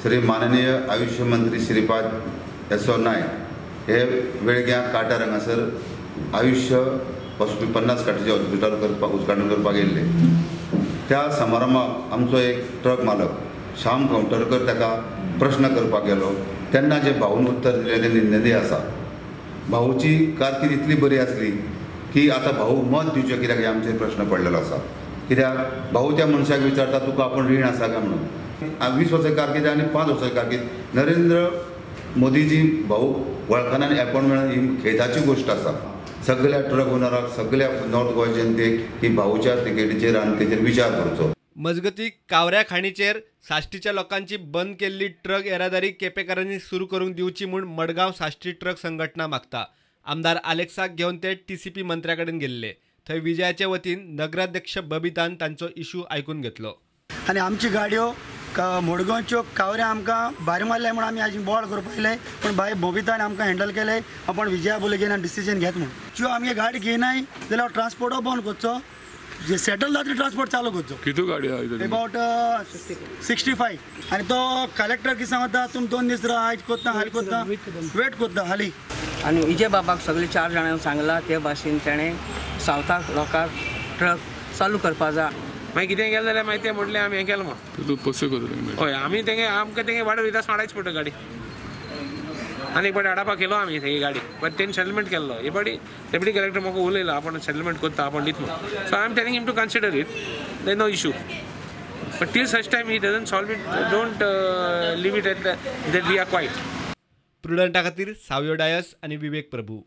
श्री माननीय आयुष्य मंत्री श्रीपाद येसो नायक हे वेळग्यां काटार हांगासर आयुष्य 50 खाटीचें हॉस्पिटल करपाक उद्घाटन करपाक येयल्ले. त्या समारंभाक आमचो एक ट्रक मालक श्याम खंवटरकर ताका प्रश्न करपाक गेलो तेन्ना जे भाऊन उत्तर दिलें तें निंदनीय आसा. भाऊची कारकीर्द इतली बरी आसली की आतां भाऊ मत दिवचें कित्याक हे आमचेर प्रश्न पडलेलो आसा. कित्याक भाऊ त्या मनशाक विचारता तुका आपूण रीण आसा काय म्हणून. 20 वर्सां कारकीर्द आनी 5 वर्सां कारकीर्द नरेंद्र मोदीजी भाऊ वळखना आनी एपॉयंटमेंट ही खेदाची गोश्ट आसा. सगळ्या ट्रक ओनराक सगळ्या नॉर्थ गोवा जनतेक ही भाऊच्या तिकेटीचेर आनी तेचेर विचार करचो. मजगती कावऱ्या खाणीचेर साश्टीच्या लोकांची बंद केल्ली ट्रक येरादारी केपेकारांनी सुरू करूंक दिवची म्हूण मडगांव साश्टी ट्रक संघटना मागता. आमदार आलेक्साक घेवन ते TCP मंत्र्या कडेन गेल्ले. थंय विजयाचे वतीन नगराध्यक्ष बबितान तांचो इशू आयकून घेतलो. आनी आमची गाडयो मडगांवच्यो कावऱ्या आमकां भायर मारले म्हूण आमी आज बोवाळ करपाक येयले, पूण भाई बबितान आमकां हँडल केले. आपण विजया बोले डिसिजन घेत म्हूण ज्यो आमगे गाडी घेयनाय जाल्यार ट्रान्सपोर्टो बंद करचो, सेटल जाता ट्रान्सपोर्ट चालू करचो. कितू गाडी आहा? अबाउट 65. आनी तो कलेक्टर कितें सांगता तुमी 2 दीस आयज कोत्ता हाली कोत्ता वेट कोत्ता हाली. आनी विजय बाबाक सगळे 4 जाणांक सांगला ते भाशेन तेणें सावथाक लोकांक ट्रक चालू करपा जाय. मागीर कितें केलें जाल्यार मागीर ते म्हटलें आमी हें केलां म्हूण. तूं करतले? हय, आमी तेंगे आमकां तेंगे वाडो वयता साडायच पडटा गाडी. आनी एक पाटी हाडपाक केलो आमी तेगे गाडी, बट तेणी सेटलमेंट केल्लो. हे पाटी डेप्युटी कलेक्टर म्हाका उलयलो आपूण सेटलमेंट करता आपूण दीत म्हूण. So I am telling him to consider it, there no issue. But till such time he doesn't solve it, don't leave it at that we are quiet. प्रुडंटा खातीर सावयो डायस आनी विवेक प्रभू.